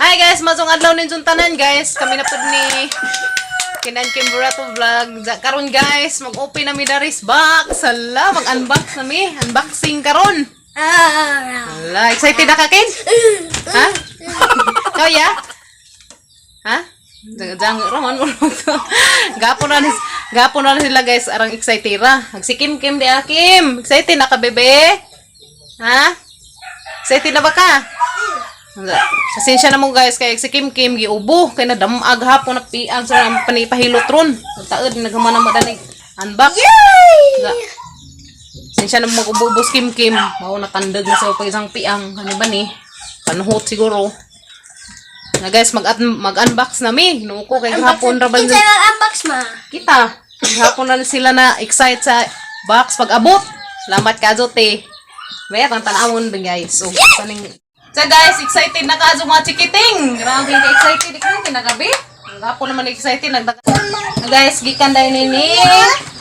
Hi guys, maayong adlaw ninyong tanan, guys. Kami na pud ni Kinan Kimburato Vlog. Karon guys, mag-open na mi daris box. Hala, mag-unbox na mi. Unboxing karon. Hala, excited na ka, Ken? Ha? Ikaw ya? Ha? Jang raman mo to. Gapon na sila guys, arang excited ra. Si Kim Kim di ah, Kim. Excited na ka, bebe? Ha? Excited na ba ka? Pasensya na mo guys kay si Kim Kim giubo kay nadamag hapon na piang sa panipahilot ron. Taod naghuman na madanig unbox. Pasensya na mo mag-ubo si Kim Kim. Mao nakandag na sa pag isang piang. Ano ba ni? Panuhot siguro. Na guys, mag-unbox na mi. Nuko kay hapon ra ba Kinsa mag-unbox, ma? Kita. Hapon na sila na excite sa box pag abot. Salamat ka te. Maya kang tanawon ba guys. So, kaning So guys, excited na kaadto mga chikiting. Grabe ka excited ikaw kinagabi. Ang hapon naman excited nagdag. Guys, gikan dahil ni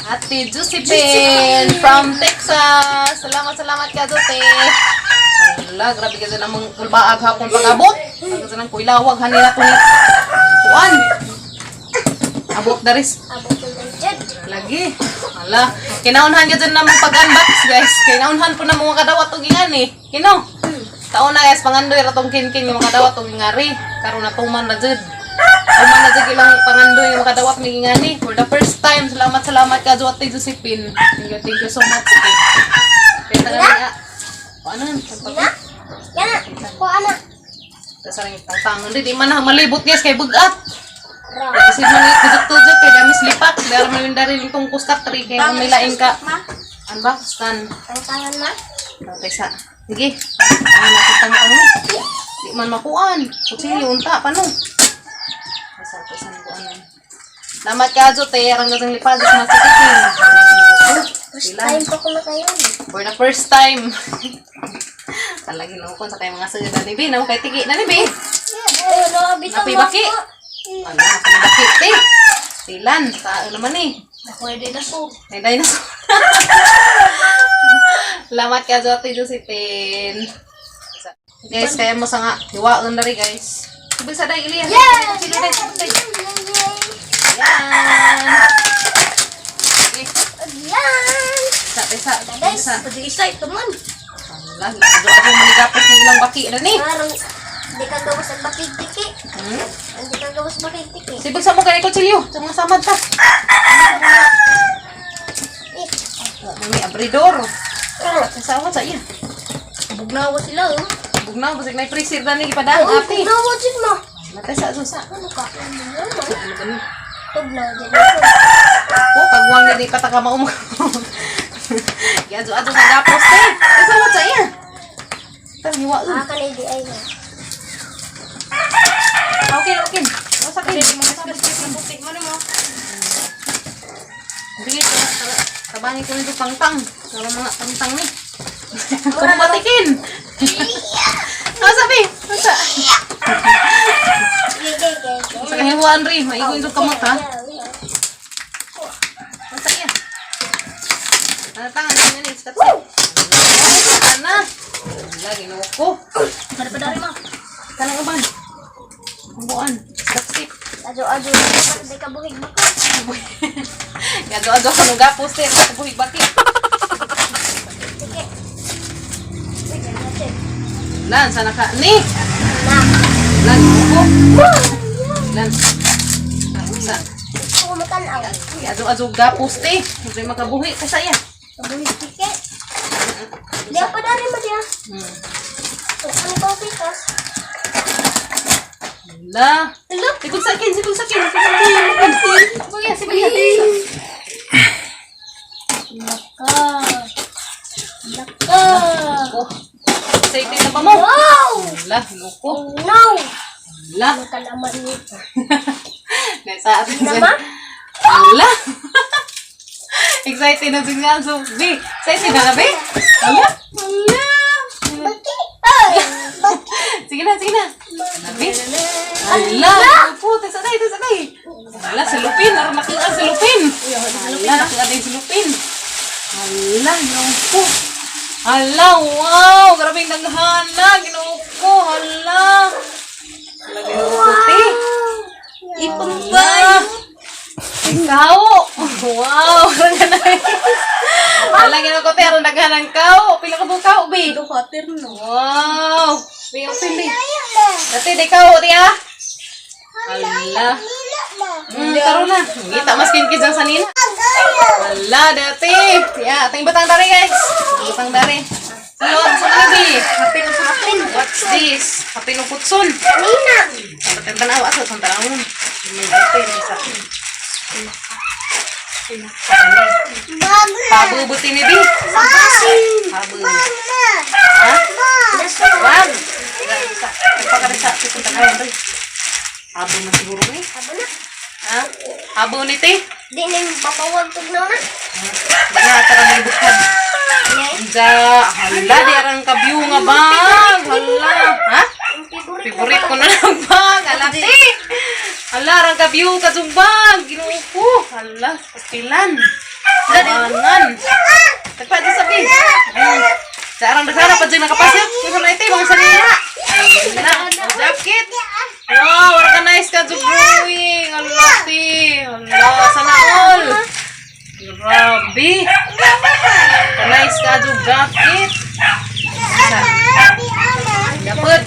Ate Josephine from Texas. Salamat, salamat ka te. Ala, grabe kasi namang kulbaag hapon pag-abot. Kasi nang kuylawag hanila tong kuan. Abot daris. Abot ng jud. Lagi. Hala. Kinaunhan ka dyan namang pag-unbox, guys. Kinaunhan po na mga kadawat og ingan eh. Kino. Taon na guys, pangandoy ra tong kin-kin yung mga kadawat og ingari. Karon na tuman na jud. Tuman na jud ilang pangandoy yung mga kadawat ni ingani. For the first time, salamat, salamat ka Ate Josephine. Thank you so much. Kaya taga niya. Ano yun? Na? Yana, ko ana. Tapos rin tangtangon di man na malibot guys kay bugat. Ra. Kasi man tujuk-tujuk kay damis lipak. Dara man yung dari yung tungkos ka tri kay kung may lain ka. Ma, Unbox kan. tangtangan, ma. Okay sa. Sige. Ano na kitang tang. Di man makuan. Kutsilyo unta pano. Sa to sa kuan. Salamat ka te arang gasang lipad sa mga chikiting. First time pa ko na kayo. For the first time. Talagin ako sa kay mga sugod ni Bi, no kay tigi na ni Bi. Oh, no, bitaw. Napi baki. Ano, napi baki te. Tilan, tao naman eh. Nakuha din ako. May dinosaur. Salamat ka, Ate Josephine. Guys, kaya mo sa nga. Hiwaon na rin, guys. Ibig sa day, Elias. Yeah! Sino day? Sino day? Yan. Okay. Yan! Sa, sa, Guys, sa. pag-isa ito man. Ala, ado manigapos ng ilang baki na ni. Parang di ka gawas ang bakig-tiki. Hmm? Hindi ka gawas bakig-tiki. Sibig sa mo kay kutsilyo. Sa mga samad ta. Eh, Oh, may abridor. Sa sa iya. Bugnawa sila, oh. Bugnaw, basig na freezer na ni ipadang Oh, ate. bugnawa dyan mo. Matay sa sa. Ano ka? Ano mo? Ano ba ni? Bugnawa dyan ako. Oh, kagwang na di pa taka maum. Giadto adto sa gapos te. Asa mo sa iya? Tang hiwa. Ah, kanay di ay na. Okay. Masa kin. Sige, tabangi ko nito pangtang. Tara mga pangtang ni. Kumatikin. Ah, sabi. Masa. Gay, gay, gay, gay. Sa kahiwaan ri, maigo yung kamot ha. Masa iya. Tangan na ni, sikat. Ana. Lagi no ko. Kada pa dari ma. Kanang uban. Ang buwan. Sikat. Ajo ajo di ka buhig bako. Gado-ado ko nung gapos te, buhig baki. Sige. Sige natin. Lan, sana ka ni. Na. Lan, ko. Lan. Sa. Gusto ko matanaw. Gado-ado gapos te. Hindi makabuhi ka sa iya. Kabuhig tiki. Di pa dari ma diya. Ano pa pikas? La. Hello. Sibog sa akin, sibog sa akin. Sibog sa akin. Sibog ya, sibog ya. Laka. Laka. Oh. Excited na ba mo? Wow! La, loko. Oh no! La. Ano kalaman nito? Nasa atin sa... Nama? Ala. Excited na siya. So, B, excited na ka, B? Ala. Ala. Baki! Ay! Baki! Sige na, sige na. Ala, B. Ala. Opo, tas anay, tas anay. Ala, si Lupin. Aron nakian si Lupin. Ala, nakian din si Lupin. Ala, ginoo ko. Ala, wow! Grabe yung daghana. Ginoo ko. Ala. Kao! Wow! Wala gina ko te aron daghan ang kao. Pila ka buok kao, bi? Duha terno. Wow! Bi, open bi. Dati di kao di ah. Hala. Taro na. Ngita mas kinkis ang sanina. Hala, dati. Ya, ting batang dari, guys. Batang dari. Sulod, sa bi. Hapin sa hapin. What's this? Kapin o putson. Nina. Batang tanawa sa tanawon. May open sa. Pabubuti ni bi. Pabu. Ha? Wag. Nagpakarisa. Pupunta kayo. Abo na siguro ni. Abo na. Ha? Abo ni te. Di na yung papawag tugnaw na. Di na tara may bukad. Unja, hala di arang ka-view nga bag. Hala. Ha? Ang favorite. Favorite ko na lang bag. Hala te. Hala, arang ka-view ka bag. Ginoo ko. Hala, pastilan. Labangan. Tagpa dyan sabi. Sa arang dasara pa dyan nakapasok. Kaya na ito, mga sanina. Na, jacket. Wow, organized ka dyan drawing. Hala, te. Hala, sana all. Grabe. Nice ka dyan jacket. Dapat.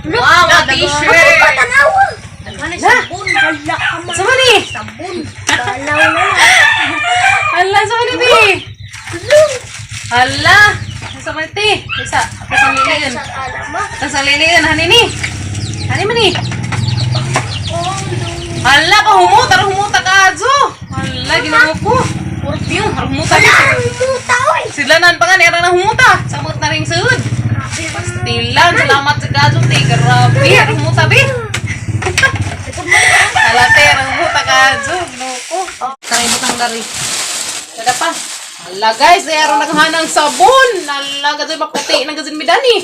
Wow, mga t-shirt. Tanawa. Na. Sabon. Hala ka man. Sama ni. Sabon. Balaw na. Hala, sama ni, bi. Hala. Sama ni, te. Isa. Ako sa liliin. Sa alama. Ako sa liliin. Hani ni. Hani man ni. Hala, pahumuta. Humuta ka, Adzo. Hala, ginawa ko. Yung, humuta ka. Muta oy. Sila nan pa nga, nera na humuta. Samot na rin sud. Pastilan, salamat sa kadyo, te. Grabe, humuta, bi. Hala, te, humuta ka, Adzo. Loko. Taray mo kang dari. Kada pa. Hala, guys, ay araw naghanang sabon. Hala, gazoy maputi na gazin mi dani.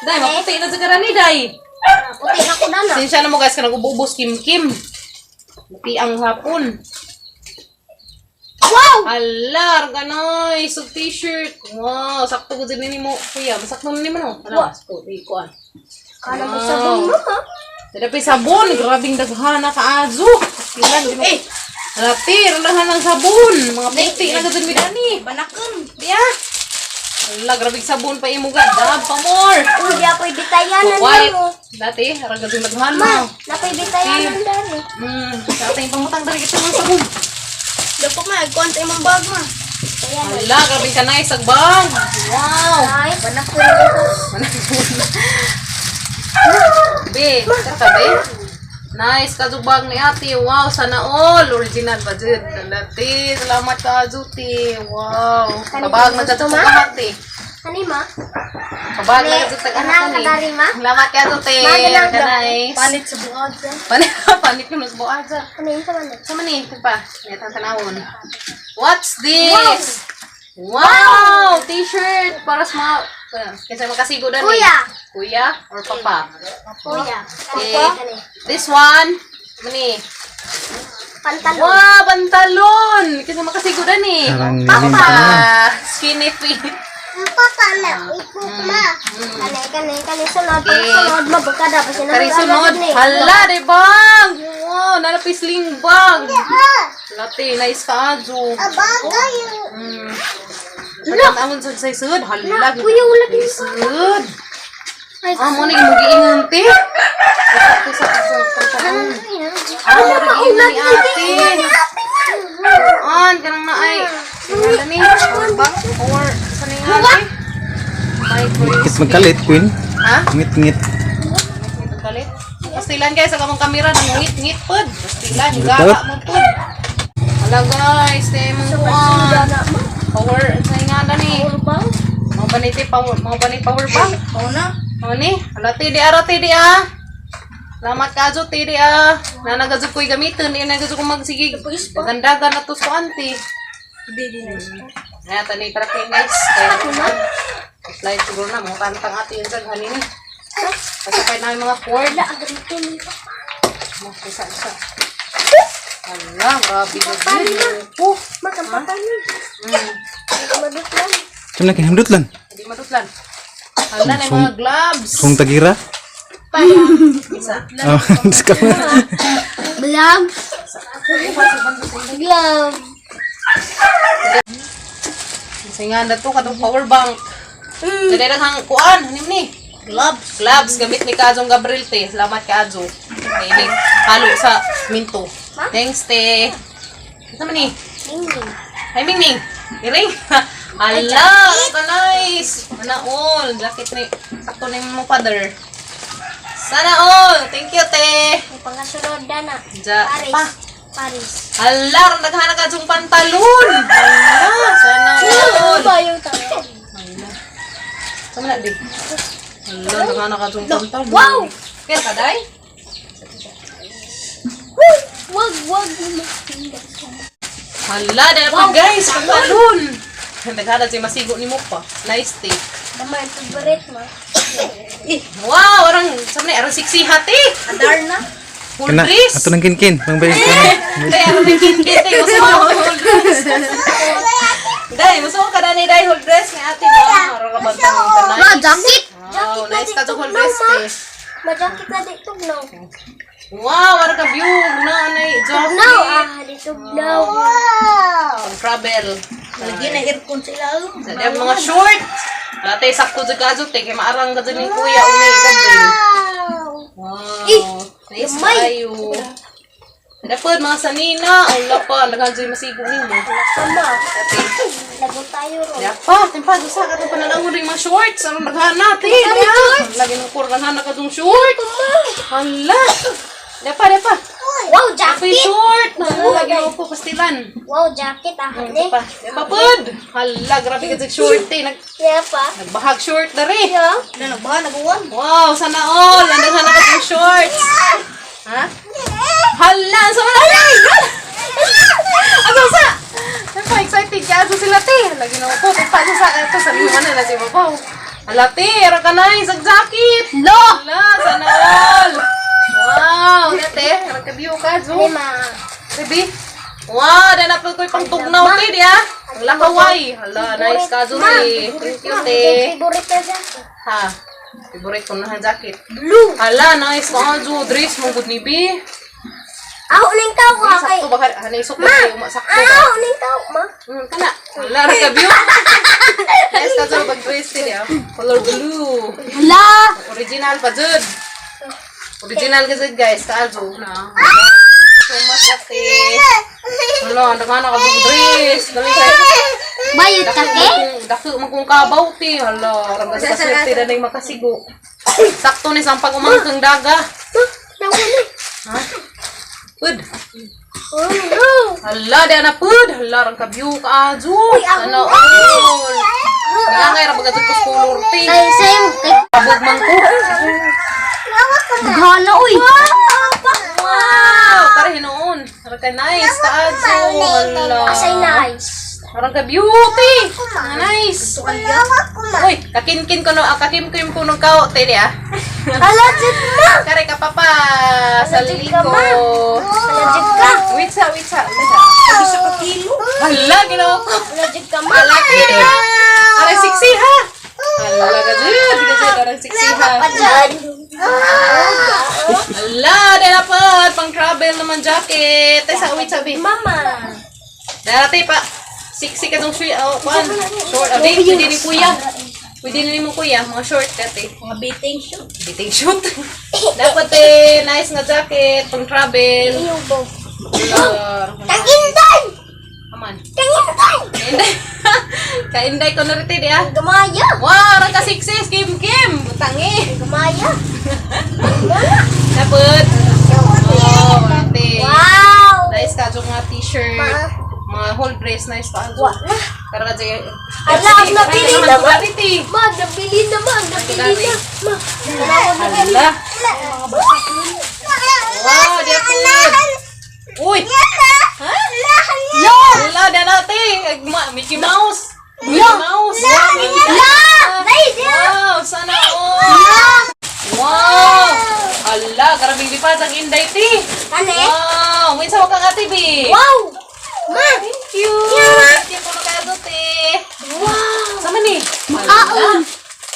Day, maputi na sa karani, day. Puti na ko na na. Sinsya na mo, guys, ka nag-ubos kim-kim. Puti ang hapon. Wow! Hala, ganoy, so t-shirt. Wow, sakto ko din mo, kuya. Masakto na nimo no. Ano? Sakto, di ko ah. Kala mo sabon mo ha? Dada pa sabon, grabing daghana ka azo. Ilan di mo. Eh. Hala, te, daghan ng sabon. Mga puti na gud mi dani. Banakon. Diya. Hala, grabing sabon pa imo ga. Dab pa more. Uy, di ako'y bitayanan White. mo. Dati, ara gud daghan Ma, mo. nako'y bitayanan dani. Sa ating pangutang dari kita ng sabon. Dapat ma, kuan sa imong bag ma. Hala, grabing ka nice ag bag. Wow. Ay, banakon ko. Be, ka be. Nice kadubag ni ate. Wow, sana all. Original ba jud? Ate, salamat ka Juti. Wow. Kabag na jud ka ate. Hani ma? Kabag na jud ka Kanang kadari, ma? Salamat ka Juti. Ma, ganang Ka nice. Palit sa buod. Palit palit ko sa buod. Ano yun sa man? Sama ni, pa. Netang tanawon. What's this? Wow! T-shirt para sa mga kasi makasigo na ni. Kuya. Kuya or papa? Kuya. Okay. This one, mani. Pantalon. Wow, pantalon! Kasi makasigo na ni. Parang Papa, galing ka skinny fit. Papa na, ipuk ma. Kani kani kani sunod, Okay. sunod ma bukada pa sila. Kari sunod. Hala, di bag! Wow, nalapisling bag. Latte, nice ka, Ajo. Abagay. Hala, amon sa say sud. Hala, Kuya, wala din sud. Ay, Ah, mo ni imong giingon te. Sa sa sa sa. Ah, mo ni giingon ni ate. An kanang na ay. Sino ni? Power bank or sa ni ate? Micro Ngit magkalit, Queen. Ha? Ngit-ngit. Magkalit. Pastilan guys, ang among kamera nangit-ngit pod. Pastilan, gala mo pod. Hala guys, te mong kuan. Power sa nga na ni. Mga baniti power, mga bani power bank. Oo na. Ano ni? Hala TD ara TD ah. Salamat ka jo TD ah. Nanagazo ko'y gamiton, di nagazo ko magsigig. Dagandagan na to sa auntie. Kaya tani para kay guys. Kaya slide siguro na mga kantang ate yun sa hanini. Pasapay na yung mga cord. Wala, agad ni Mga isa isa. Hala, grabe na din. Oh, Makampatan ni. Madut lang. Saan na kinamdut lang? Hindi madutlan. Hala na yung mga gloves. Kung tagira? Isa. Oh, discount. Vlog. Glove. Kasi nga na to, katong power bank. Dali lang hang kuan, hanim ni. Gloves. Gloves, gamit ni Kazong Gabriel te. Salamat Kazo. Mahilig. Halo sa minto. Thanks te. Ano man ni? Mingming. Ay, Ming Ming. Iring. Ala, ka nice. Sana all. Jacket ni, sakto ni mo father. Sana all. Thank you, te. Ang pangasunod na na. Ja, Paris. pa. Paris. Ala, rong naghanap ka jung pantalon. Ala, sana all. Ano ba yung tao? Ala. Sama na, di. Ala, naghanap ka jung pantalon. Wow! Kaya ka, day? Wag, wag. Hala, dahil pa guys, pantalon. Naghanap siya masigo ni mo pa. Nice take. Tama yung favorite mo. Wow, arang, sama na, arang sexy hati. Adar na. Full Kana, dress. ato nang kinkin. Pang bayad ko na. Day, arang nagkinkin, day. Gusto mo whole dress. Day, gusto mo ka na ni day whole dress ni ate mo. Arang kabantang ka Ma, nice. jacket. Wow, nice ka to whole dress, te. Ma, jacket na di tugnaw. Wow, arang ka view. Na, anay, Tugnaw. jacket. Ah, di tugnaw. Wow. Pang travel. Lagi na aircon sila. Sa di ang mga short. Dati, sakto dyan ka te. Kaya maarang ka dyan ni kuya. Umi, Gabriel. Wow. Nice gamay. kayo. Dapat mga sanina. Ang pa. Naghan dyan masigo nimo. Sama. Lagot tayo ron. Yapa, timpa, gusa ka itong pananawin rin mga shorts. Anong naghana, te? Lagi nung kur, naghana ka itong short. Hala. Dapa, dapa. Wow, Dapa yung jacket. short. Lagi nung ko, pastilan. Wow, jacket ah. Ne. Dapa, dapa, pud. Hala, grabe ka sa short, te. Yeah pa. Nagbahag short na rin. Yeah. Nagbaha, naguwan. Wow, sana all. Ang naghana ka itong shorts. Ha? Hala, sa mga Asa sa? Ano excited ka aso sila te. Lagi na ako. Pagpa sa ito sa lima na na si Babaw. Hala te, ara ka na isang jacket. Lo! Hala, sana all. Wow, te, ara ka view ka zo. Lima. Baby. Wow, dana pa ko'y pangtugnaw te diya. Ang lakaway. Hala, nice ka zo te. Thank you te. Favorite na jacket. Ha. Favorite ko na ang jacket. Blue. Hala, nice ka zo. Dress mo good ni bi. Ako ning tao ka kay. Sakto ba ka? Hanay sukot kayo. Sakto ba? Ako ning tao ma. Kana. Wala ra ka view. Nice ka sa pag-dress din ah. Color blue. Hala. Original pa jud. Original ka jud guys, kaazo na. So much ate. Wala, ang daghan ka dress. Dali kay Bayot ka ke? dako man kung kabaw ti. Hala, ra sa swerte na ning makasigo. Sakto ni sang pag-umangkang daga. Nawala. Ha? Pud. Oh no. Hala, di na pud. Hala, rang ka view kaazo. ako. Ano all. Nga ra baga jud ko color ti. Ay, same. Kay Kabog man ko. Gana uy. Wow! Tara hinuon. Tara ka nice. Taadso. Hala. Asay nice. Tara ka beauty. Ah, nice. Uy, kakinkin ko no, ah, kakimkim ko nung kao, te di ah. Hala, jud ma. Kare ka papa sa Hala, jud ka, liko. ma. Hala, jud ka. Wait sa, wait sa, wait sa. Isa ka kilo. Hala, ginawa ko. Hala, jud ka ma. Hala, te di ah. Aray siksi ha. Hala ka jud, ka jud, aray siksi ha. Pajad. Hala, dapat pang travel naman jacket. Tay sa, wait sabi. Mama. Dati pa, sexy ka tong short, oh, kwan. Short, oh, di, pwede ni kuya. Pwede na ni mo kuya, mga short dati. Mga beating shoot. Biting shoot. Dapat eh, nice nga jacket, pang travel. Iyubo. Uh, Tanginday! Aman. Tanginday! Kainday. Kainday ko na rin di ah. Gumaya! Wow, rang ka sexy, Kim Kim. Butangi. Gumaya! Dapat. Oh, ate. Wow! Nice ka yung mga t-shirt. Ma. Mga whole dress, nice ka. Wa na. Tara ka dyan. Ala, ang nabili naman. naman. Ma, nabili na ma, nabili na. Ma, Ala. Wow, di ako. Uy! Ha? Yo! Ala, di na ate. Mickey Mouse. Mickey Mouse. La! Wow, sana all. Wow! Ala, karabing lipat ang Inday ti. Kane? Wow! Minsan wag kang ate, bi. Wow! Ma! Thank you. Thank you po na kayo, te. Wow! Sama ni? Makaon!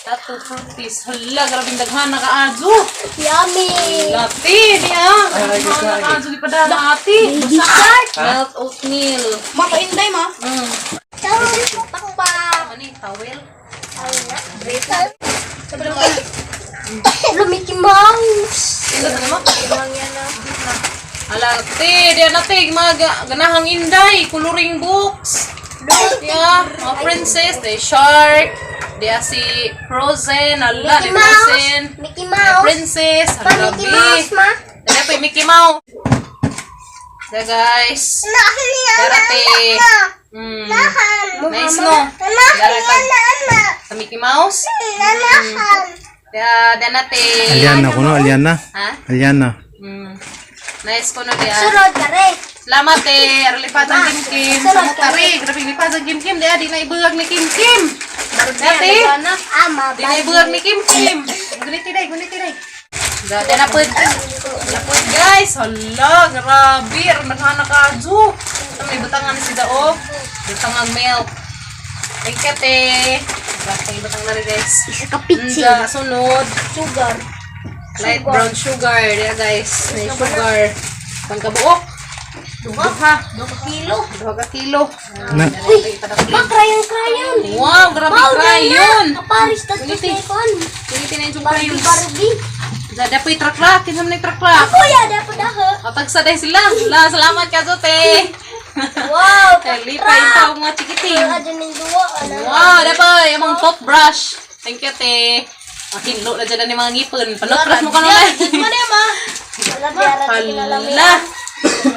Tato fruities. Hala, grabing daghan na kaadyo. Yummy. Lati, niya. Daghan na kaadyo gipadala ate. Baby shark. Melt oatmeal. Ma, painday ma. Tawel. Pakpak. Ano yung towel? Hello, Mickey Mouse. Ito na mo? Ala, te, di na te, mga ganahang inday, coloring books. Yeah, mga princess, the shark, di si Frozen, ala, Mickey di Mouse. Frozen. Mickey Mouse. Princess, Pa, ala, Mickey Mouse, ma. Dali pa yung Mickey Mouse. Da guys. Tara, te. Nice no. Dara ka sa Mickey Mouse. Da, da na te. Aliana kuno, Aliana. Ha? Aliana. Nice ko no di ah. Sunod ka rin. Salamat eh. Arali pa ang Kim Kim. Sa mutari. Grabe ni pa ang Kim Kim. Di di na ibulag ni Kim Kim. Dati. Ama, Di na ibulag ni Kim Kim. Guniti day, guniti day. Dati na po. Na po guys. Hala, grabe. Aron naghanak ka adyo. May butangan si Dao. Butangan milk. Thank you, te. Grabe, butang na rin guys. Isa ka pitsi. Unja, sunod. Sugar. Light brown sugar. Yeah, guys. May sugar. Pangkabuok. Duha. Kilo. 2 ka kilo. Na. Uy! Ma, crayon, crayon. Wow, grabe crayon! Kaparis, tas Ulitin. second. Ulitin na yung Barbie, crayons. Barbie. Dada po yung trakrak. Kinsa man yung trakrak. Kuya, dapat daho. Matagsa dahil sila. La, salamat ka, Zote. Wow, Lipay pa ang mga chikiting. Adyo ning duwa. Ano? Wow, dapat yung mga top brush. Thank you, te. Makinlo na dyan na ni mga ngipon. Palokras mo ka naman. Wala biara di kinalami. Hala.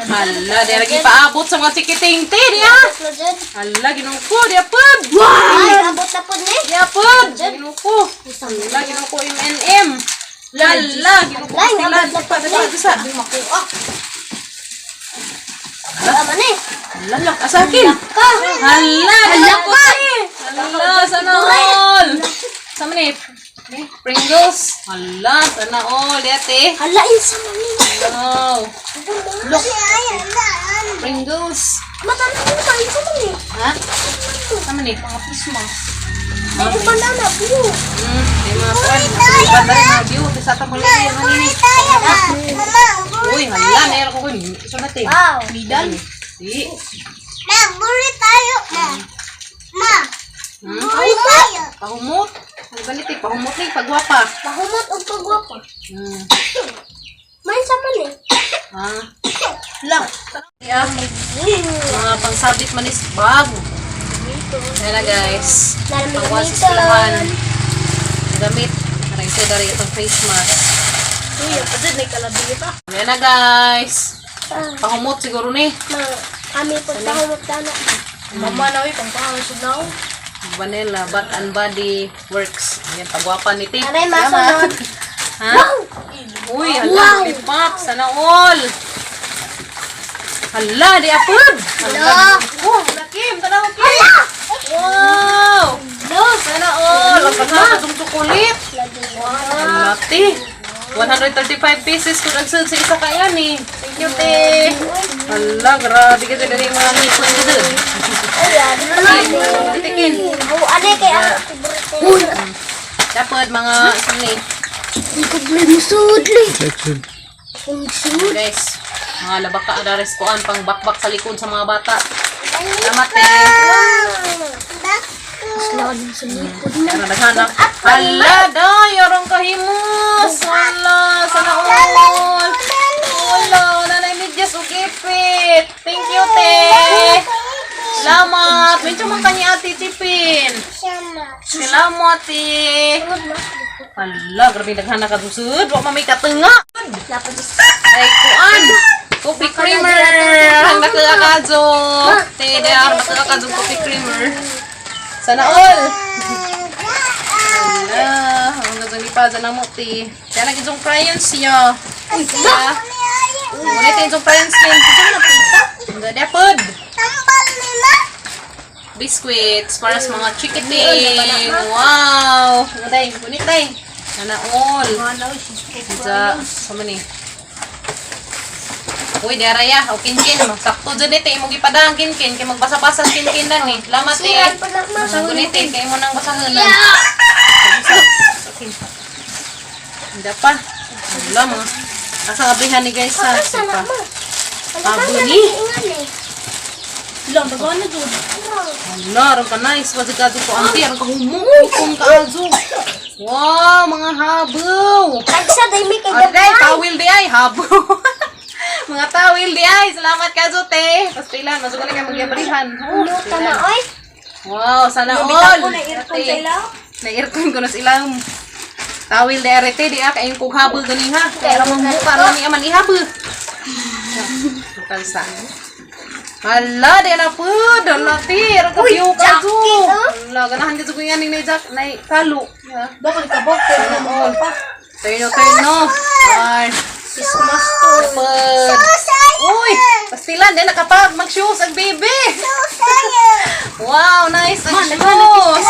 Hala, di lagi paabot sa mga chikiting, te. Diya. Na dyan. Hala, ginuko. Diya pod. Ay, abot na po ni. Diya pod. Ginuko. Hala, ginuko M&M. Lala, ginuko. Lay, Sila. abot na po Pa, ni. sa. Wala man eh. Hala, asakin. Ka. Hala, hala ko Hala, sana all. Sa man eh? Pringles. Hala, sana all. Yate. Hala, insa man ni. Wow. Look. Pringles. Mata na ko ba insa man ni? Ha? Sa man eh? Mga pisma. Ay, banana view. May mga kuwan. Nasulipan na rin mga view. Sa atang muli yung hanini. Uy, hala. Meron ko kun. Iso na te. Wow. Bidal. Si. Ma, buri tayo. Ma. Ma, buri tayo. Pahumot. Ano ba nito? Pahumot ni. Pagwapa. Pahumot og pagwapa. May sa man eh. Ha? Lang. Yeah. Mga pangsabit manis bag. Ayan na guys. Pangwas sa eskwelahan. Gamit. Aray ito dari itong face mask. Uy, ang may kalabita. Ayan na guys. Pahumot siguro ni. Ma, kami po pahumot na. Mama na uy, pangpahang sunaw. Vanilla, Bath and Body Works. Ayan, pagwapa ni Tip. Aray, masunod. Ha? Uy, hala, wow. Pop. Sana all. Hala, di apod. Hala. Oh, hala, Kim. Tanaw, Kim. Wow. Sana all. Ang pagkakatong chocolate. Hala, te. 135 pieces kung nagsunod sa isa kaya ni. Thank you, te. Hala, grabe ka dyan yung mga ngipon ka dun. Ayan. Tikin. Oh, ano kay ang favorite. Dapat mga isang ni. Ikot mo sudli. Sud. Sud. Guys, mga labaka adares kuan pang bakbak sa likod sa mga bata. Salamat te. Mas sa likod na. Ano naghanap? Hala, day, arong kahimos. Hala, sana all. Wala, wala na yung medyas o gipit. Thank you, te. Salamat. Medyo man kanya ate Chipin. Salamat, te. Hala, grabe naghanap ka susud. Wa man may katunga. Ay, kuan. Coffee creamer. Ang nakakadyo. Te, dayar, nakakadyo coffee creamer. Sana all. Hala, ang gazang ipaza na mo, te. Kaya naging crayons siya. Uy, siya. Ngunit yung crayons niya. Ang ganda pod. Biscuits para sa mga chikiting. Wow. Ang day, ngunit day. Sana all. Sa man eh. Uy, di araya. O kinkin. Sakto dyan ito. Imong gipadang kinkin. Kaya magbasa-basa kinkin lang eh. Lamat eh. Ngunit eh. Kaya mo nang basahan. Okay. Hindi pa. Wala mga. Asa abrihan ni guys ha. Asa na Pa. ma? Abo ni. Ingan eh. Lang, daghan na jud. Wala, aron ka nice. Wala ka ko auntie, aron ka humo. Kung kaazo. Wow, mga habaw. Tagsa day mi kay Aday, tawil di ay, habaw. Mga tawil di ay. Salamat ka, te. Pastilan, masuko na kayo magyabrihan. Oh, Luta na oy. Wow, sana all. Bitan ko na aircon sa ila. Na-aircon ko na sa ilang. Tawil di arete di ah, kaayong kong habol gani ha. Kaya ramang muka, ramang ni aman ihabol. Bukan sa. Hala, di na po. Hala, ti. Aron ka view ka jacket, oh. Hala, ganahan ka ko yan ni Jack. Nay, kalo. Yeah. Dapat ka ba kay Sana all. Turno, turno. Ay, Christmas to. pud. Uy, pastilan, di nakapag mag-shoes ang baby. Wow, nice ang shoes.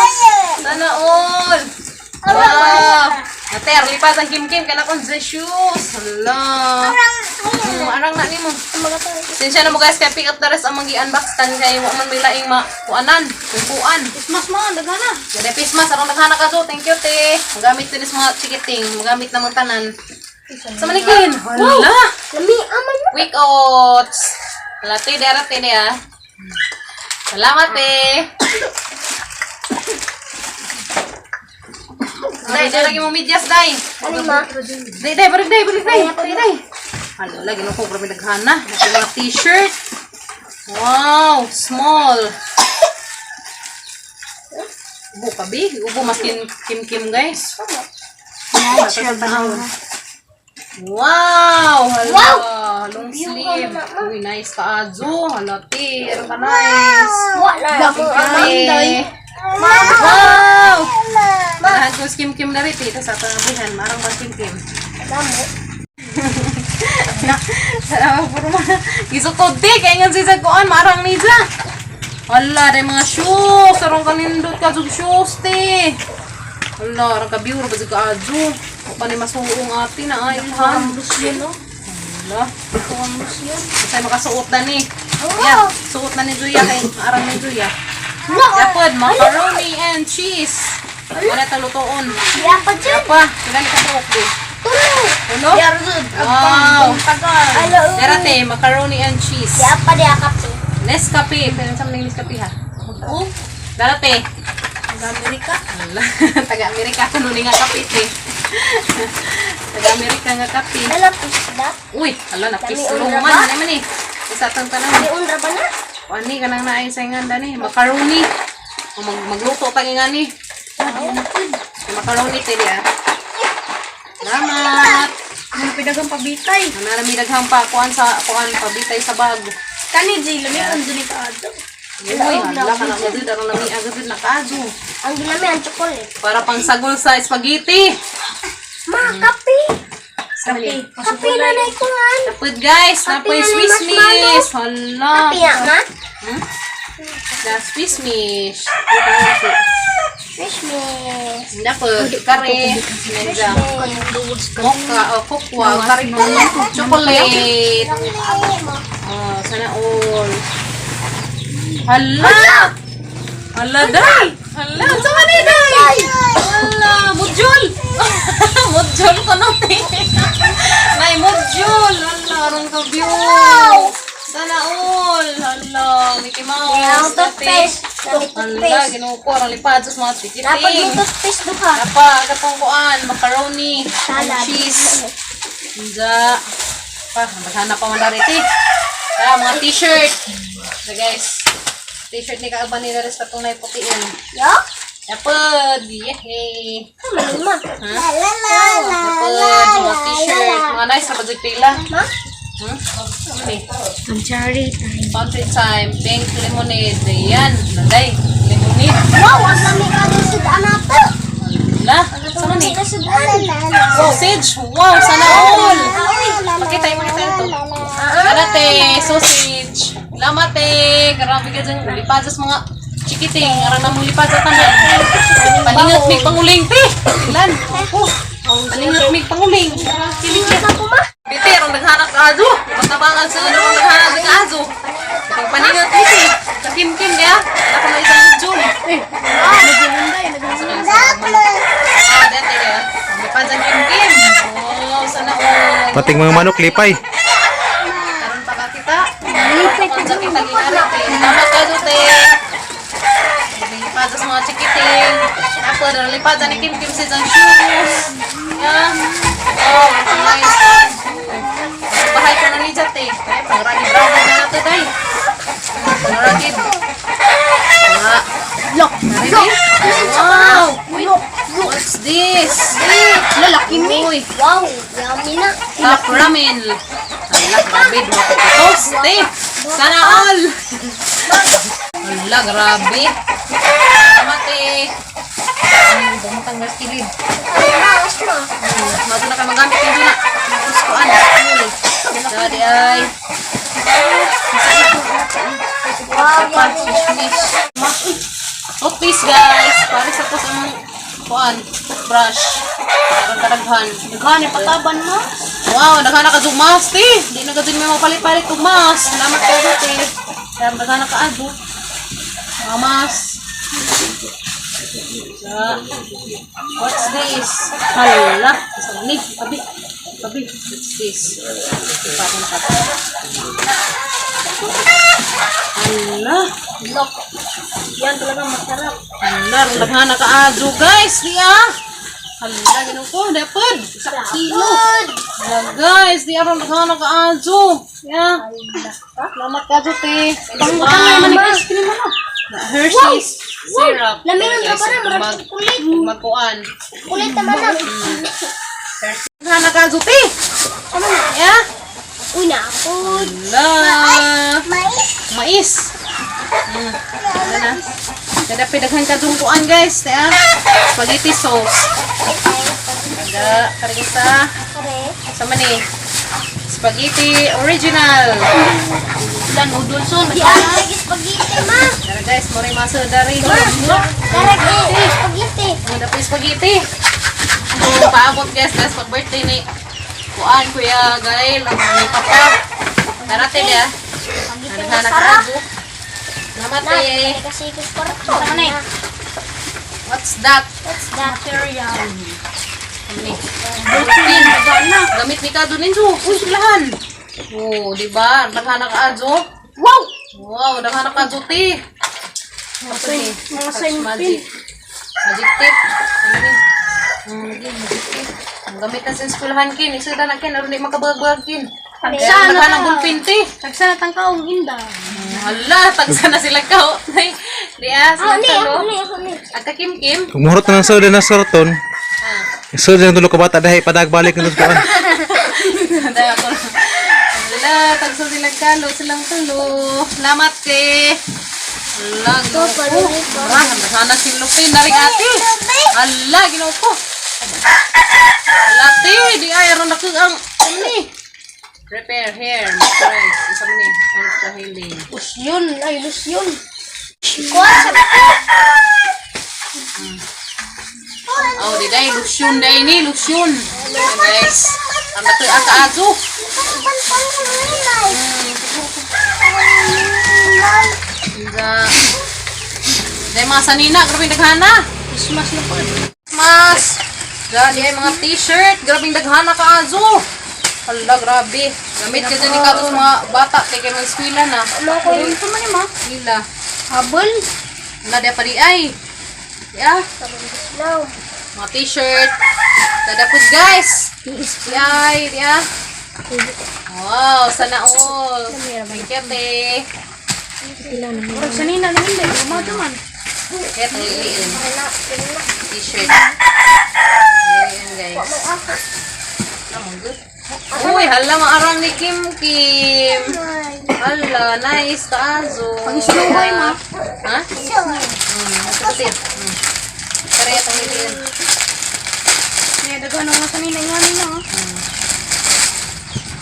Sana all. Wow. Ate, lipat ang kim-kim kana kon sa shoes. Hala. Arang na nimo. Sensya na mo guys kay pick up the rest ang mga i-unbox tan kay wa man may laing makuanan, kuan. Christmas man, daghan na. Gada Christmas arang naghana ka so. Thank you te. Magamit din sa mga chikiting, magamit namang tanan. Sa manikin. Hala. Lami aman mo. Quick oats. Hala te, dara te ah. Salamat te. Day, day lagi mo medyas day. Ano ma? Day, day, balik day, balik day. Day, day. Hala, lagi no ko grabe naghana. Natin mga t-shirt. Wow, small. Ubo ka, bi. Ubo maskin kim kim guys. Wow! Hala, Wow! long sleeve. Uy, nice ka, Azo. Hala, te. Ano ka nice? Wala. Te. Wow! Manahan ko kim kim na rin, te. Tapos atong abrihan. Marang ba kim kim? Damo. Salamat po naman. Gisukod te. Kaya nga siya kuan. Marang nija. Hala, rin mga shoes. Sarong kanindot ka sa shoes, te. Hala, arang kabiyo. Rabas ka, Azo. O pa ni masuong ate na ay, ilhan. Ambus yun, no? Hala. Ambus yun. Kasi makasuot na ni. Yeah, suot na ni Juya kay arang ni Juya. Yapod, macaroni and cheese. Wala tang lutoon. Diya pa dyan. Pa, kailan ka buok di? Tulo. Uno? Yarud, Wow. tagal. Alo. Dara te, macaroni and cheese. Diya pa diya kape. Nescafe. Pero sa mga Nescafe ha? Oo. Dara te. Amerika. Ala, taga-Amerika kuno ni nga kape te. Taga-Amerika nga kape. Dala pisda. Uy, ala na Dami pislong unra man. ba? Ano man eh. Isa tang tanan. Di unra ba na? Ani ka nang naay sa ingan dani, macaroni. O magluto pa nga ni. Macaroni te di ah. Salamat. Ano pinagang pabitay? Ano na mi daghang pa kuan sa kuan pabitay sa bag. Kani Jay, lami ang duni ka adto. Uy, hala ka na gud aron lami agad na kajo. Ang ginami ang chocolate. Para pang sagol sa spaghetti. Ma, kape. Kape. Kape na na ikuhan. Napod guys, napoy na Swiss marshmallow. miss. Hala. Kape ya, ma? Hmm? Na Swiss miss. Fish miss. Napod kare. Nandiyan. Mocha o cocoa, kare chocolate. Oh, sana all. Hala! Hala, day! Hala, sama ni day! Hala, mujul! Mujul ko no, te. Nay, mujul! Hala, aron ka view. Sana all! Hala, Mickey Ang Mouse. toothpaste. Dami Hala, toothpaste. ginoo ko, arang lipad sa mga Dapat tikiting. yung toothpaste duha. Napa, katong kuan, macaroni, Salad. cheese. Inja. Pa, maghanap pa man dari ti. Kaya mga t-shirt. So guys, t-shirt ni Kaaban nila rin sa tunay putiin. Yo? Yapod! Yehey! Tama ni ma. Ha? La la la la Yapod! Mga t-shirt. Mga nice na pag pila. Ma? Hmm? Ano ni? Pantry time. Country time. Pink lemonade. Ayan. Nanday. Lemonade. Wow, ang dami ka ng sudan nato. Wala. Sama ni? Ang sudan. Sausage. Wow! Sana all! Pakita yung mga ito. Alate, sausage. Salamat eh. Grabe ka dyan. Lipad sa mga chikiting. Aran na mong lipad sa tanan. Paningat mig panguling, te. Ilan? Oh. Paningat mig panguling. Silingat ako ma. Bite, arang naghanap ka azo. Matabangan sa arang naghanap ka azo. Paningat mi, te. Sa kim-kim niya. Ako na isang jul. Nagulunday, nagulunday. Pating mga manok lipay. Karon pa ka kita. Lipay Karon sa kita ginari te. Salamat ka te. Lipad sa mga chikiting. Tapos lipad ni Kim Kim sa isang shoes. Yeah. Oh, nice. Bahay ko na ni Jate. Ay, pangragid raw na nato day. Pangragid. Mga Look. Ready? Wow! What's this? Lalaki mi. Uy. Wow, yummy na. Top ramen. Hala, grabe. Duha ka kitos. Te, sana all. Hala, grabe. Salamat, te. Bumutang mas kilid. Maos mo. Mato na ka magamit nito na. Tapos ko ano. Daddy ay. Wow, Pa, yummy. fish, fish. Toothpaste, guys. Para sa tos ang kuan, toothbrush. Parang karaghan. Daghan pataban mo. Wow, daghan na ka dumas, te. Di na ka din may mapalit-palit og mas. Salamat kayo, te. Kaya daghan na ka ado. Mga mas. Sa, what's this? Hala, isang ni, tabi. Tabi, what's this? Parang ka. Hala. Look. Yan talaga masarap. Hala, daghan na ka ado, guys. Di ah. Hala, ginoo ko, dapat. Isa kilo. Hala, guys, di aron daghan na ka ajo. Yeah. Salamat ka, te. Pangutang na naman ni ice cream mo. Hershey's syrup. Lami ng Guys, kabara, marami kulit. Magkuan. Kulit naman na. Daghan na ka ajo, te. Ano na? Yeah. Uy, na ako. Hala. Mais. Mais. Ano na? Kada daghan ka kuan, guys. Te, ah. Spaghetti sauce. Kada, karisa. Kare. Sa mani. Spaghetti original. Dan udulson. Di ang lagi spaghetti, ma. Tara guys, mo rin masa dari. Kare, eh, spaghetti. Ang dapat spaghetti. So, paabot guys, guys, pag birthday ni Kuan, Kuya Gael, ang ni Papa. Tara te dia. Spaghetti Naghanap masarap. ka Salamat Na, te. kasi kwarto. Ano na? What's that? What's that? Material. Ano ni? Pin. Gamit ni Kado ninyo. Uy, sulahan. Oh, di ba? Naghanap ka ajo. Wow! Wow, naghanap ka ajo te. Mga Touch same magic. Magic tip. Ano ni? Magic tip. Ang gamit na sa eskwelahan kin. Isa na kin. Aron di makabagabag kin. Tagsa Kaya na. naghanap gulpin te. Tagsa na tangkaong inda. Hala, tagsa na sila ka. Ay, di ah, Ako sila ni, talo. ako ni, ako ni. Agka Kim Kim. Kung muhurot na ng soda na sa karton. Ah, Soda na tulo ka bata dahil padagbalik na sa kuan. dahil ako. Hala, tagsa sila kalo, silang tulo. Salamat te. Hala, ginoo ko. Hala, sana si Lupin na rin ate. Hala, ginoo ko. Hala, te, di ay, aron na ang, ano ni? Repair hair, moisturize, isa mo ni, ultra healing. Lusyon. Ay, lusyon. Kuha sa Oh, di day, lotion day ni, lotion. Ayan, guys. Ang dako ang kaaso. Nga. Day mga sanina, grabe daghana. Christmas na po. Mas. Ga, di ay mga t-shirt, grabe daghana kaaso. Hala, grabe. Gamit ka dyan ni kato sa mga bata, kay kay mga eskwela na. Ano ko yun ito man ma? Nila. Habol. Hala, di pa di ay. Yeah. Mga t-shirt. Dadapod guys. Di ay, di ah. Wow, sana all. Thank you, te. Murag sanina na hindi. Umaga man. Kaya itong liliin. T-shirt. Ayan, guys. Among good. Uy, hala, maarang ni Kim Kim. Hala, nice, kaazo. Pang-snow ma. Ha? Kapatid. Kaya itong liliin. Kaya daghan ang mga sanina nga nila. ah.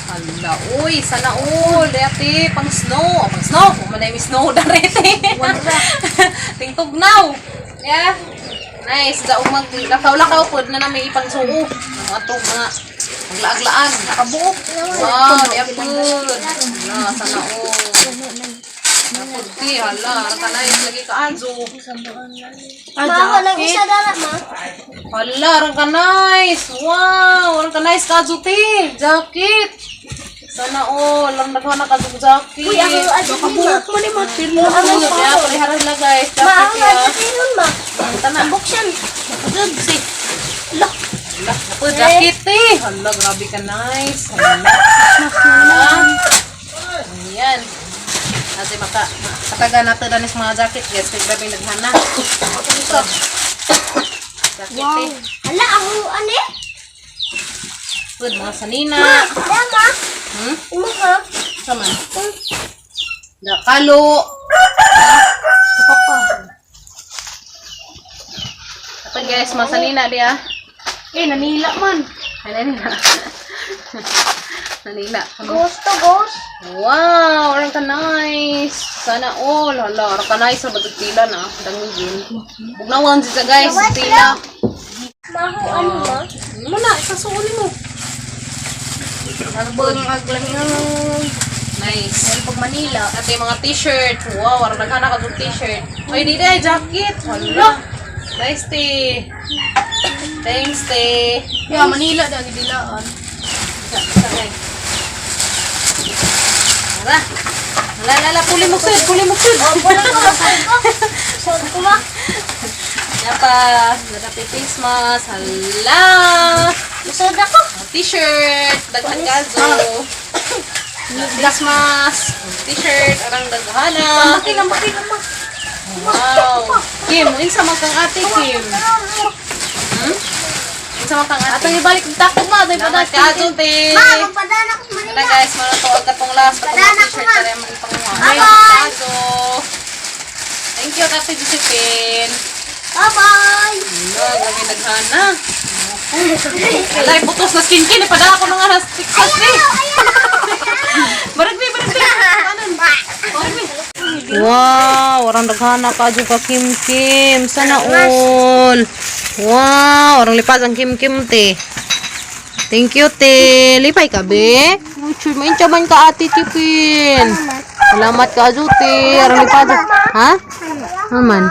Hala, uy, sana all. Dati, pang snow. Oh, pang snow. Kung manay may snow darete. Tingtog now. Yeah. Nice. Daong mag lakaw-lakaw po na na may ipang suo. Mga to, mga maglaag-laag. Nakabuok. Wow, di apod. Hala, sana all. Puti, hala, arang ka nice lagi ka azo. Ma, ako lang isa dala, ma. Hala, arang ka nice. Wow, arang ka nice ka azo te. Jacket. Sana all, ang nagkuha na ka azo jacket. Uy, ako azo Kabuok mo ni ma. Pirlo. Kaya parehara sila, guys. Ma, Jacket ako ya. azo tinon, ma. Tana. Buksan. Dugsi. Look. Hala, ako jacket eh. Hala, grabe ka nice. Hala. Hala. Ayan. Kasi maka kataga nato danis mga jacket, guys. Kay grabe naghana. Jacket eh. Hala, ako ano eh? Good, mga sanina. Ma, dala, ma. Imo ha? Sama. Dakalo. Papa. Ito guys, mga sanina di ah. Eh, nanila man. Ay, nanila. Nanila. Ghost to ghost. Wow, orang ka nice. Sana all. Hala, orang ka nice sa batag pila na. Dangugin. Bugnawan siya guys, pila. Ma, ako ano, ma? Ano na, isasuuli mo. Nagbon aglang ng Nice. pag Manila. At yung mga t-shirt. Wow, orang naghana ka ng t-shirt. Ay, di na, jacket. Hala. Nice, te. Thanks, te. Ya, Manila da gidilaan. Isa, isa, guys. Tara. Hala, hala, hala. Puli mo, sud. Puli mo, sud. Wala ko, masod ko. Sod ko, ma. Napa, nadapi face mask. Hala. Masod ako. T-shirt. Daghan gazo. Face mask. T-shirt. Arang daghana. Bakit lang, bakit lang, ma. Wow. Kim, unsa man kang ate, Kim? Hmm? Unsa man kang ate? Atong ibalik ang takot ma, atong Salamat ipadas. ka, Ate. Ma, magpadala ko sa Tara Manila. guys, mga to ang katong last katong Padana ko, t-shirt ma. tara yung ipanguha. Bye-bye. Kaso. Thank you, Ate Josephine. Bye-bye. Hala, grabe daghana. Alay, putos na skin kin. Ipadala ko na nga sa Texas eh. Barag mi, barag mi. Barag mi. Wow, orang daghana ka ka Kim Kim. Sana all. Wow, orang lipas ang Kim Kim te. Thank you te. Lipay ka be. Uy, maincha man ka ate Chipin. Salamat ka azu te. Orang lipas. Ha? Aman.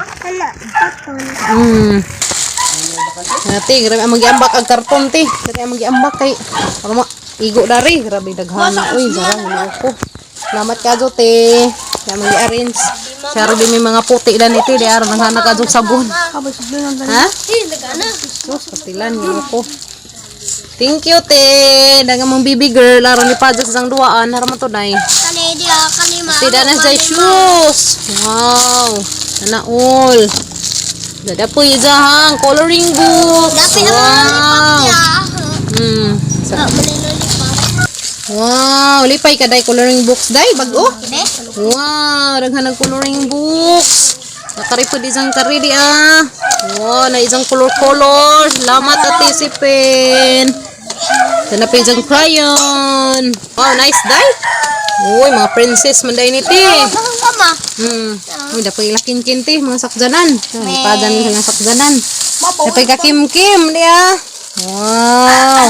Ate, grabe ang magiambak ang karton te. Grabe ang magiambak kay para ma igo dari, grabe daghana. Uy, zarang ko. Salamat ka te. Kaya magi-arrange. Siya rin may mga puti dan iti, di aron daghana ka sabon. Ha? Eh, nagana. Sus, patilan yun ko. Thank you, te. Daga mong baby girl. Aron ni Padre sa isang duaan. Haraman to, day. Kani di ah, kani ma. Te, na sa shoes. Wow. Sana all. Dada po yung hang coloring books. Dapat na mga lollipop Wow. niya. Sa Ah, mali lollipop. Wow, lipay ka day coloring books day bag-o. Ibe? Wow, daghan ng coloring books. Nakaripod isang kari di ah. Wow, na isang color color. Salamat Ate Sipin. Sana pa isang crayon. Wow, nice day. Uy, mga princess man day ni ti. Bakit ka ma? Uy, dapat ilakin kinti mga sakjanan. Padan ka ng sakjanan. Dapat ka kim kim di ah. Wow.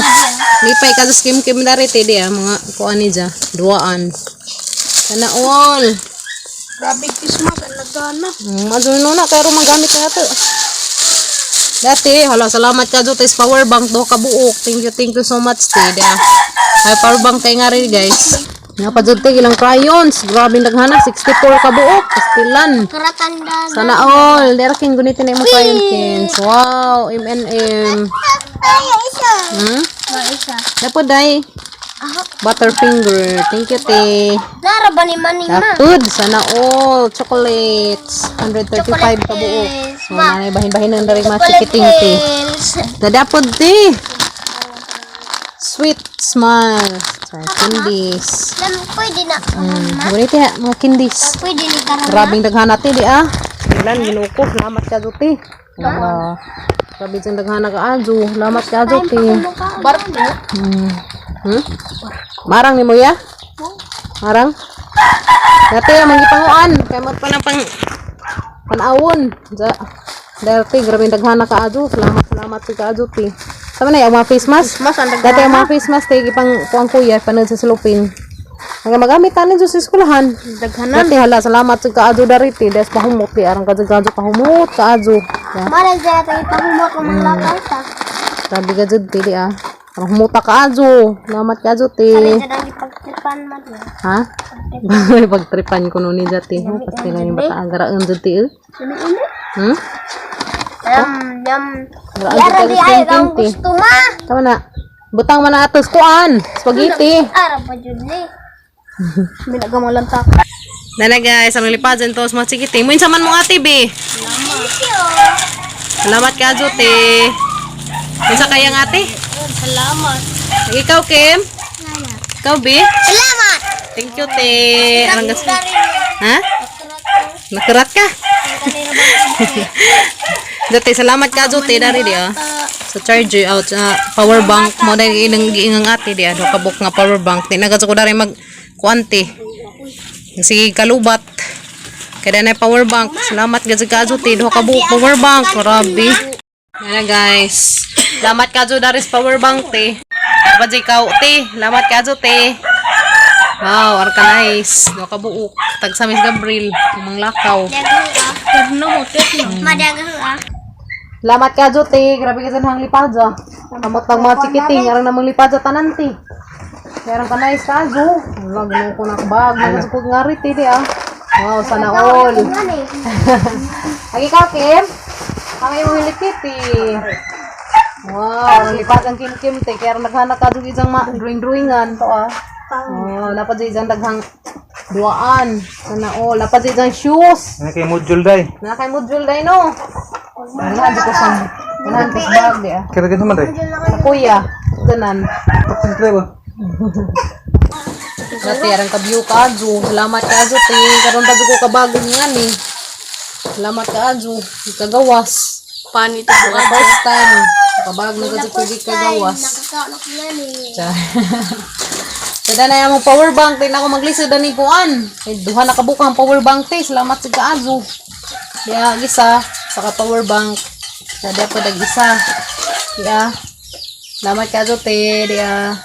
Lipay ka sa kim kim dari ti di ah mga kuan ni dya. Duaan. Sana all. Grabe Christmas ang nagana. Mazuno na pero magamit na to. Dati, hala, salamat ka Jutes power bank do kabuok. Thank you so much te. Di ah. Ay power bank kay nga rin guys. Nga pa jud te ilang crayons. Grabe daghana 64 kabuok. Pastilan. Karatanda. Sana all. Dera king gunitin na imong crayon kins. Wow, M&M. Ay, isa. Ma, isa. Dapo day. Aha. Butterfinger. Thank you, te. Nara ba ni Mani ma? Dapod, sana all. Chocolates. 135 Chocolate kabuok. pills, So, ma. nanay, bahin-bahin ang dari mga Chocolate chikiting, te. pills. Dadapod, te. Sweet smile. Sorry, candies. Lam, pwede na. Gunit ha, mga candies. Pwede ni karon. Grabing daghana te, di ah. Ilan, ginuko. Salamat ka, te. Wala. Grabe dyan daghana ka, Ajo. Salamat ka, Ajo, te. Barko. Marang ni mo ya? Marang? Dati ang mangipanguan. Kaya mo pa ng pang panawon. Ja. Dati, grabe daghana ka ajo. Salamat, salamat sa ka ajo, ti. Sama na yung mga face mask. Mas ang Dati ang mga face mask, ti, ipang kuang kuya, panood sa sulupin. Ang magamit tanin sa eskwelahan. Daghanan. Dati hala, salamat sa kaadyo dariti. Des pahumot di arang kadyo pahumot kaadyo. Ya, Mara dyan tayo pahumot kung manglakaw ta. sabi ka jud ti di ah. Arang humuta kaadyo. Salamat kaadyo ti. Dali dyan ang ipagtripan man. Ha? Pagtripan ko nun ni jati. Ha? Pastila yung bata agaraon jud ti. Eh. Umi-umi. Yum, yum. Garaan Yara jud di ka ay ang ti. gusto ma. Tama na. Butang man na atos kuan. Spaghetti. Ara pa jud ni. Binagamalan ta. Dala guys, ang lipad dyan to sa mga chikiting. Muin sa man mong ate, be. Thank you. Salamat ka, Jute. Unsa kayang ate? Salamat. Ikaw, Kim? Ikaw, be? Salamat. Thank you, te. Anong gas? Ha? Nakurat ka? Jute, salamat ka, Jute. Dari di, ah. Sa charger out sa power bank mo dahil inang giingang ate di ano kabuk nga power bank di na ko dari mag kuante. Sige kalubat. Kaya na power bank. Salamat gud sa kadyo te, duha ka buok power bank. Grabe. Yan na guys. Salamat kadyo dari sa power bank te. Dapat ikaw te. Salamat kadyo te. Wow, arka nice. Duha ka buok. Tag sa Miss Gabriel, ang lakaw. Terno mo, terno. Madagang ah. Salamat ka, Jote. Grabe ka sa nang lipadza. Kamot ng mga chikiting. Arang namang lipadza tanan, ti. Meron ka nice ka, Jo. Wala, gano'n ko na bag. Nagasupog nga rin, ti, di, ah. Wow, sana all. Ang ikaw, Kim? Ang iyong hilikit, eh. Wow, ang lipat ang Kim-Kim, te. Kaya naghanap ka, Jo, isang drawing-drawingan. To, ah. Wow, dapat dyan isang daghang duaan. Sana all. Dapat dyan isang shoes. Ano kay module day? Na kay module day no. Wala di ko sa wala ko sa bag di ah. Kira ganun man day. Sa kuya, ganan. Tapos ba? Dati arang ka view ka adyo. Salamat ka adyo te. Karon pa jud ko kabagong nga ni. Salamat ka adyo. Kagawas. Panit ito. Mga first time. Kabag na ka jud ko kagawas. Nakakaon ko yan eh. Sada na yung power bank te na ako maglisod ani kuan. Eh, duha na kabuka ang power bank te. Salamat sa kaadyo. Ya, isa saka power bank. Sada pa dag isa. Ya. Salamat ka te. Diya.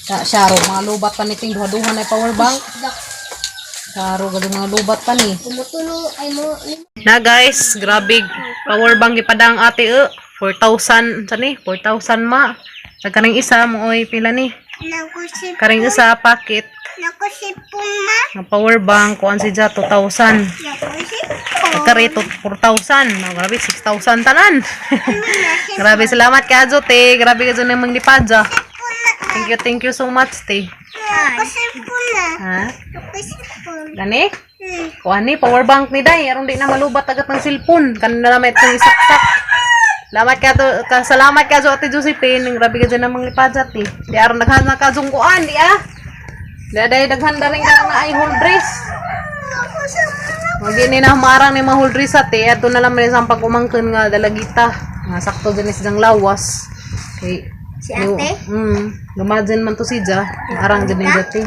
Ya, syaro mga lubat pa niting duha-duha na yung power bank. Syaro gado mga lubat pa ni. Tumutulo ay mo. Na guys, grabe power bank gipadang ate e. 4,000 sa ni, 4,000 ma. Sa kaning isa mo oy pila ni. Nakusip. Karing isa packet Nakusip ma. ng power bank kuan si ja 2,000. Nakusip. Kare to 4,000. No, grabe 6,000 tanan. Grabe salamat ka te. Grabe ka dyan ng manglipadja. Thank you so much te. Nakusip na. Ha? Nakusip. Gani? Kuan ni power bank ni day aron di na malubat agad ng cellphone. Kanina na may itong isaksak. Salamat ka to, ka, salamat ka Ate Josephine. Grabe ka dyan ng manglipadja te. Di aron daghan na ka kuan di ah. Di day daghan da rin ka na ay whole dress. Magi ni na marang ni mga whole dress ate. Ato na lang man isang pag-umangkon nga dalagita. Nga sakto din is lawas. Kay Si ate? Gumadyan man to si Ja. Arang dyan ni Jate.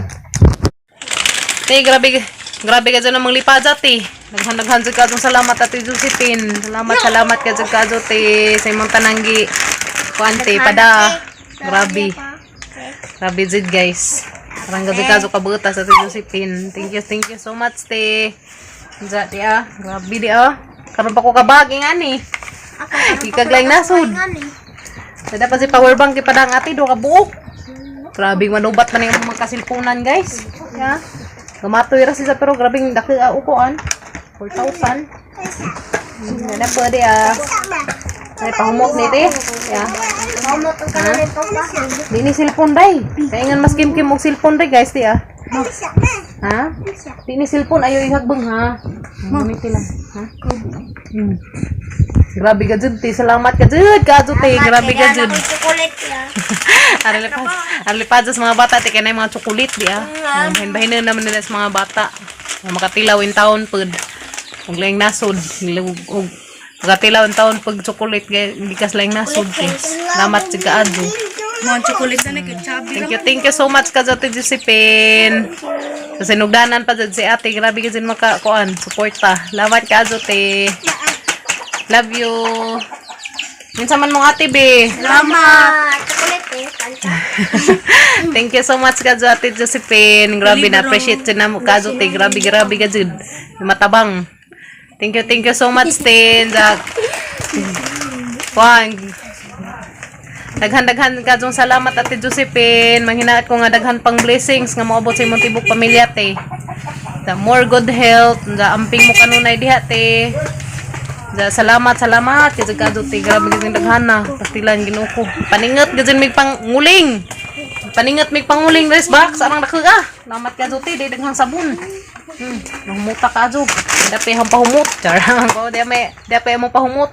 Te, grabe, grabe ka dyan ng mga lipadya, te. Naghan-naghan dyan ka dyan. Salamat, Ate Josephine. Salamat, salamat ka dyan ka dyan, te. Sa imong tananggi. Kuan, te, pada. Grabe. Grabe dyan, guys. Arang ka dyan ka dyan kabutas, Ate Josephine. Thank you so much, te. Diyan, di ah. Grabe, di ah. Karon pa ko kabag, ingani. Ikaglaing nasod. Sada pa si power bank ipadang ate do ka buok. Grabe manubat man yung mga kasilpunan guys. Ya. Gumatoy ra siya pero grabe daki ah, ukoan. 4,000. Na pwede ah. Ay pahumot ni te. Ya. Mamot ang kanan ito pa. Di ni cellphone day. Kaya ngan mas kimkim og cellphone day guys di ah. Ha? Di ni cellphone ayo ihagbang ha. Gamitin lang. Ha? Grabe ka jud te. Salamat ka jud. Ka jud te. Grabe ka jud. Chocolate ya. Arli pa sa mga bata, ti kay mga chocolate di ah. Bahin-bahin na naman nila sa mga bata. Mga makatilaw in taon pud. Ug laing nasod, ug makatilaw in taon pag chocolate kay gikas laing nasod te. Salamat sa kaadto. Mga chocolate na nagkachabi. Thank you so much ka Ate Josephine. Sa sinugdanan pa jud si ate, grabe kasi maka kuan, suporta. Salamat ka te. Love you. Minsa man mong ate be. Salamat. Chocolate eh. Kanta. Thank you so much kadyo, Ate Josephine. Grabe na appreciate na mo kadyo te. Grabe, grabe kadyo. Matabang. Thank you so much, Tin. Jack. Juan. Daghan-daghan kadyong salamat, Ate Josephine. Manghinaat ko nga daghan pang blessings nga moabot sa imong tibok pamilya te. The more good health, the amping mo kanunay diha te. Da, salamat, salamat. Kasi kadyo te, grabe gid daghan na. Pastilan Ginoo ko. Paningat gid mig panguling. Paningat mig panguling rice box arang dako ah. Salamat kadyo te, di daghang sabon. Nahumuta ka adyo. Dapat hang pahumot. Charang ko, di may dapat mo pahumot.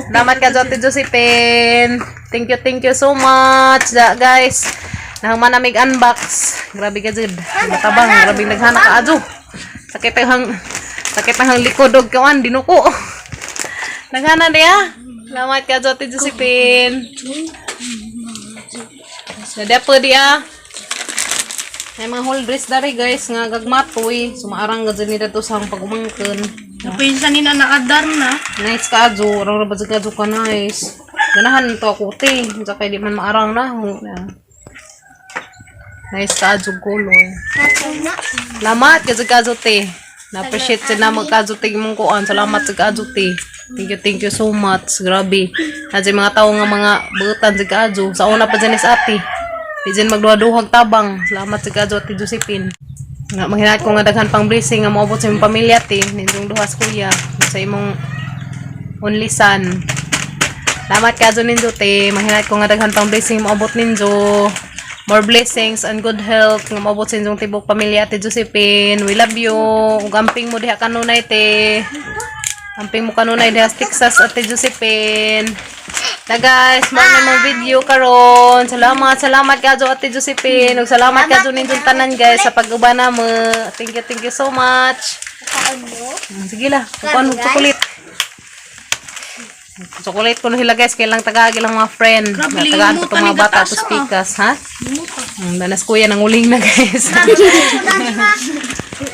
Salamat ka, Ate Josephine. Thank you so much. Da, guys. Nahuma na mig unbox. Grabe ka, Jud. Matabang. Grabe naghana ka, adyo. Sakit ang hang likod og kawan dinuko. Naghana diya. Salamat ka, Ate Josephine. Sa po diya. May mga whole dress dari guys nga gagmatoy. Sumaarang gud ni dato sa pagumangkon. Napay sa nina naadar na. Nice ka adyo, arang ra ba jud ka adyo ka nice. Ganahan to ako te, unsa kay di man maarang na. Nice ka adyo color. Na. Salamat ka jud ka adyo te. Na-appreciate sa namo ka adyo te imong kuan. Salamat sa ka adyo te. Thank you so much. Grabe. Nadyo mga tawo nga mga buutan sa ka adyo. Sa una pa dyan is ate. Di dyan magduha-duhag tabang. Salamat sa ka adyo, Ate Josephine. Nga manghinat ko nga daghan pang blessing nga moabot sa imong pamilya te. Ninyong duha sa kuya. Sa imong only son. Salamat ka ninyo te. Manghinat ko nga daghan pang blessing moabot ninyo. More blessings and good health nga moabot sa inyong tibok pamilya, Ate Josephine. We love you. Ug amping mo diha kanunay te. Amping mo kanunay diha sa Texas, Ate Josephine. Na guys, mao na mong video karon. Salamat, salamat kadyo, Ate Josephine. Ug salamat kadyo ninyong tanan guys sa pag-uban namo. Thank you so much. Kaon mo. Sige lah, kukuan og chocolate. Chocolate ko na sila guys, kailang tagaagi lang mga friend. Grabe, Tagaan pa limutan itong mga ni bata Natasha, to speakers, ha? Danas kuya nang uling na guys.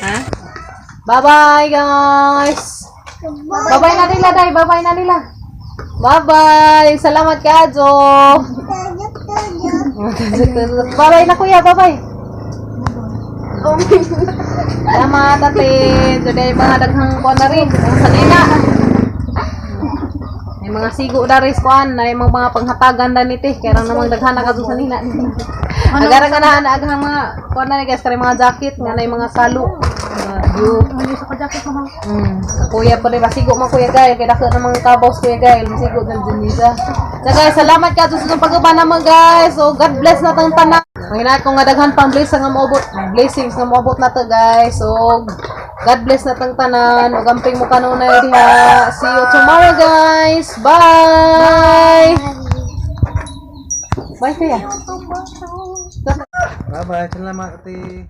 Ha? Bye-bye guys! Bye-bye na nila, day. Bye-bye na nila. Bye-bye! Salamat ka, Jo! Bye-bye na kuya, bye-bye! Salamat, ate. Today, mga daghang kuan na rin. Ang sanina. May mga sigo na rin kuan na yung mga panghatagan na niti. Kaya lang namang daghan na ka sanina. Agara ka na, aghang mga kuan na rin guys. Kaya mga jacket, nga na yung mga salo. Mga view. Ano sa kajakit mo? Kuya pa rin, masigo man Kuya Gael. Kaya dako ng mga kabaws Kuya Gael. Masigo na din nila. So guys, salamat ka sa pag-uban naman guys. So God bless na tang tanan. Manginat ko nga daghan pang blessings nga moabot, blessings nga moabot na to guys. So God bless na tang tanan. Ug amping mo kanunay diha. See you tomorrow guys. Bye. Bye kuya. Bye-bye. Salamat ate.